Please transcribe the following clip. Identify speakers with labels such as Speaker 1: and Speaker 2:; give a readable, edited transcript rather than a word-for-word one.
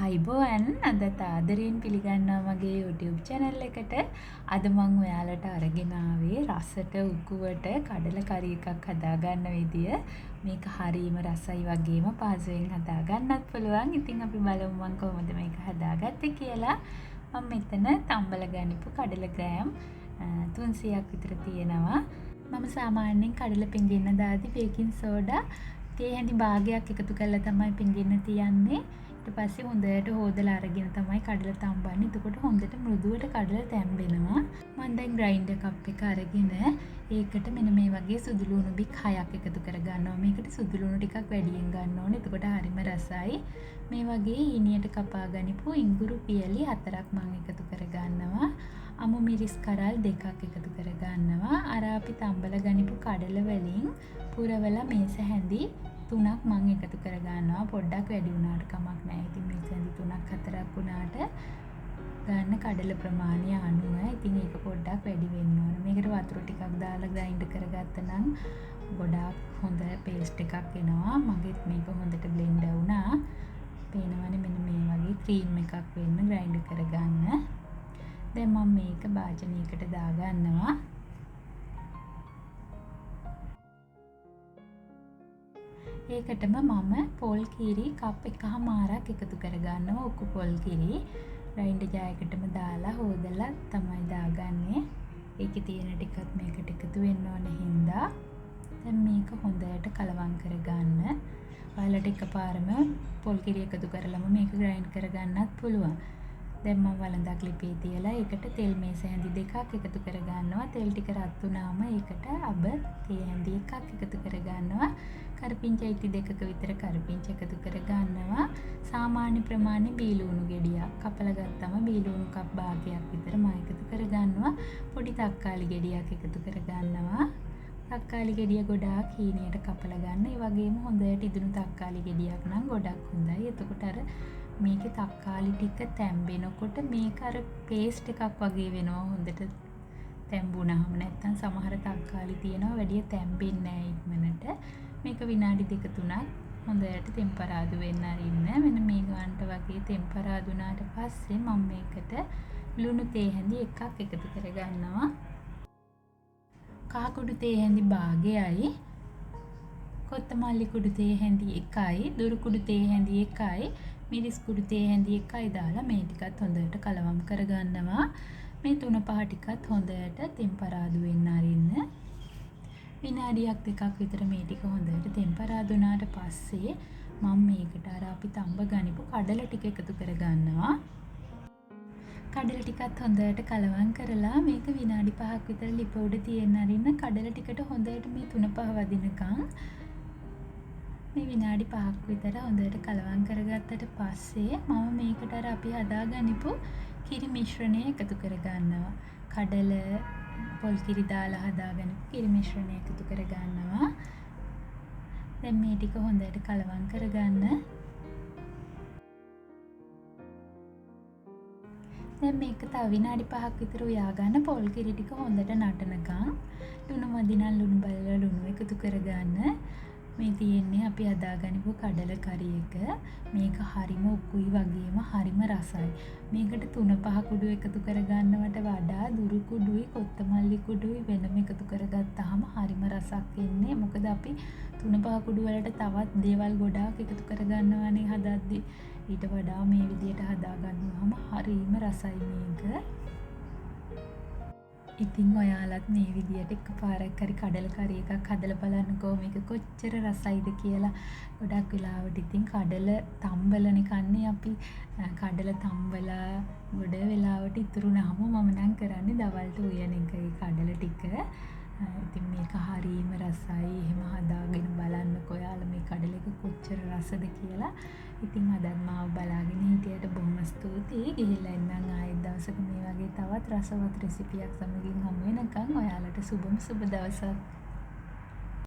Speaker 1: අයිබෝවන්, අදත් ආදරයෙන් පිළිගන්නවා මගේ YouTube channel එකට. අද මං ඔයාලට අරගෙන ආවේ රසට උකුවට කඩල කරි එකක් හදාගන්න විදිය. මේක හරීම රසයි වගේම පහසුවෙන් හදාගන්නත් පුළුවන්. ඉතින් අපි බලමු මං කොහොමද මේක හදාගත්තේ කියලා. මං මෙතන තම්බල ගනිපු කඩල ග්‍රෑම් 300ක් විතර තියෙනවා. මම සාමාන්‍යයෙන් කඩල පිඟින්න දාද්දි බේකින් සෝඩා තේ හැඳි භාගයක් එකතු කරලා තමයි පිඟින්න තියන්නේ. ඊට පස්සේ හොඳට හොදලා අරගෙන තමයි කඩල තම්බන්නේ. එතකොට හොඳට මෘදුවට කඩල තැම්බෙනවා. මම දැන් ග්‍රයින්ඩර් කප් එක අරගෙන ඒකට මෙන්න මේ වගේ සුදු ලුණු බික් 6ක් එකතු කරගන්නවා. මේකට සුදු ලුණු ටිකක් වැඩියෙන් ගන්න ඕනේ. එතකොට හරිම රසයි. මේ වගේ ඊනියට කපා ගනිපු ඉඟුරු පියලි 4ක් මම එකතු කරගන්නවා. අමු මිරිස් කරල් 2ක් එකතු කරගන්නවා. අර අපි තම්බල ගනිපු කඩල වලින් පුරවලා මේස හැඳි 3ක් මං එකතු කරගන්නවා. පොඩ්ඩක් වැඩි වුණාට කමක් නෑ. ඉතින් මේස හැඳි 3ක් 4ක් වුණාට ගන්න කඩල ප්‍රමාණය අනුව ඉතින් ඒක පොඩ්ඩක් වැඩි වෙන්න ඕන. මේකට වතුර ටිකක් දාලා ග්‍රයින්ඩ් කරගත්තා නම් ගොඩාක් හොඳ පේස්ට් එකක් එනවා. මගෙත් මේක හොඳට බ්ලෙන්ඩ් වුණා. පේනවනේ මෙන්න මේ වගේ ක්‍රීම් එකක් වෙන්න ග්‍රයින්ඩ් කරගන්න. දැන් මම මේක භාජනයකට දාගන්නවා. ඒකටම මම පොල් කිරි කප් 1.5ක් එකතු කරගන්නවා. උකු පොල් කිරි ග්‍රයින්ඩර් ජාර් එකටම දාලා හොදලා තමයි දාගන්නේ. ඒකේ තියෙන ටිකත් මේකට එකතු වෙන්න ඕන හින්දා. දැන් මේක හොඳට කලවම් කරගන්න. ඔයාලට එකපාරම පොල් කිරි එකතු කරලම මේක ග්‍රයින්ඩ් කරගන්නත් පුළුවන්. දැන් මම වළඳක් ලිපේ තියලා ඒකට තෙල් මේස හැඳි 2ක් එකතු කරගන්නවා. තෙල් ටික රත් වුණාම ඒකට අබ තේ හැඳි 1ක් එකතු කරගන්නවා. කරපිංචා ඉටි 2ක විතර කරපිංචා එකතු කරගන්නවා. සාමාන්‍ය ප්‍රමාණය බීලුණු ගෙඩියක් කපලා ගත්තම බීලුණු කප් භාගයක් විතර මම එකතු කරගන්නවා. පොඩි තක්කාලි ගෙඩියක් එකතු කරගන්නවා. තක්කාලි ගෙඩිය ගොඩාක් හීනියට කපලා ගන්න. ඒ වගේම හොඳට ඉදුණු තක්කාලි ගෙඩියක් නම් ගොඩක් හොඳයි. එතකොට අර මේකේ තක්කාලි ටික තැම්බෙනකොට මේක අර පේස්ට් එකක් වගේ වෙනවා හොඳට තැම්බුනහම. නැත්තම් සමහර තක්කාලි තියෙනවා වැඩිය තැම්බෙන්නේ නෑ ඉක්මනට. මේක විනාඩි 2-3ක් හොඳට තෙම්පරාදු වෙන්න අරින්න. මෙන්න මේ ගානට වගේ තෙම්පරාදු වුණාට පස්සේ මම මේකට ලුණු තේ හැඳි 1ක් එකතු කරගන්නවා. කහ කුඩු තේ හැඳි භාගයයි, කොත්තමල්ලි කුඩු තේ හැඳි 1යි, දුරු කුඩු තේ හැඳි 1යි, මිරිස් කුඩු තේ හැඳි 1යි දාලා මේ ටිකත් හොඳට කලවම් කරගන්නවා. මේ 3-5 ටිකත් හොඳට තෙම්පරාදු වෙන්න අරින්න. විනාඩියක් 2ක් විතර මේ ටික හොඳට තෙම්පරාදු වුණාට පස්සේ මම මේකට අර අපි තම්බ ගනිපු කඩල ටික එකතු කරගන්නවා. කඩල ටිකත් හොඳට කලවම් කරලා මේක විනාඩි 5ක් විතර ලිප උඩ තියෙන්න අරින්න. කඩල ටිකට හොඳට මේ 3-5 වදිනකන් මේ විනාඩි 5ක් විතර හොඳට කලවම් කරගත්තට පස්සේ මම මේකට අර අපි හදාගනිපු කිරි මිශ්‍රණය එකතු කරගන්නවා. කඩල පොල් කිරි දාලා හදාගනිපු කිරි මිශ්‍රණය එකතු කරගන්නවා. දැන් මේ ටික හොඳට කලවම් කරගන්න. දැන් මේක තව විනාඩි 5ක් විතර උයා ගන්න. පොල් කිරි ටික හොඳට නටනකන්. ලුණු මදි නම් ලුණු බලලා ලුණු එකතු කරගන්න. මේ තියෙන්නේ අපි හදාගනිපු කඩල කරි එක. මේක හරිම උකුයි වගේම හරිම රසයි. මේකට 3-5 කුඩු එකතු කරගන්නවට වඩා දුරු කුඩුයි කොත්තමල්ලි කුඩුයි වෙනම එකතු කරගත්තාම හරිම රසක් එන්නේ. මොකද අපි 3-5 කුඩු වලට තවත් දේවල් ගොඩාක් එකතු කරගන්නවානේ හදද්දි. ඊට වඩා මේ විදියට හදාගන්නුවාම හරිම රසයි මේක. ඉතින් ඔයාලත් මේ විදියට එකපාරක් හරි කඩල කරි එකක් හදලා බලන්නකෝ මේක කොච්චර රසයිද කියලා. ගොඩක් වෙලාවට ඉතින් කඩල තම්බලනේ කන්නේ අපි. කඩල තම්බලා ගොඩ වෙලාවට ඉතුරුනහම මම නම් කරන්නේ දවල්ට උයන එක ඒ කඩල ටික. ඉතින් මේක හරීම රසයි. එහෙම හදාගෙන බලන්නකෝ ඔයාලා මේ කඩල එක කොච්චර රසද කියලා. ඉතින් අදත් මාව බලාගෙන හිටියට බොහොම ස්තුතියි. ගිහිල්ලා එන්නම් ආයෙත් දවසක මේ වගේ තවත් රසවත් රෙසිපියක් සමගින් හමු වෙනකන් ඔයාලට සුබම සුබ දවසක්.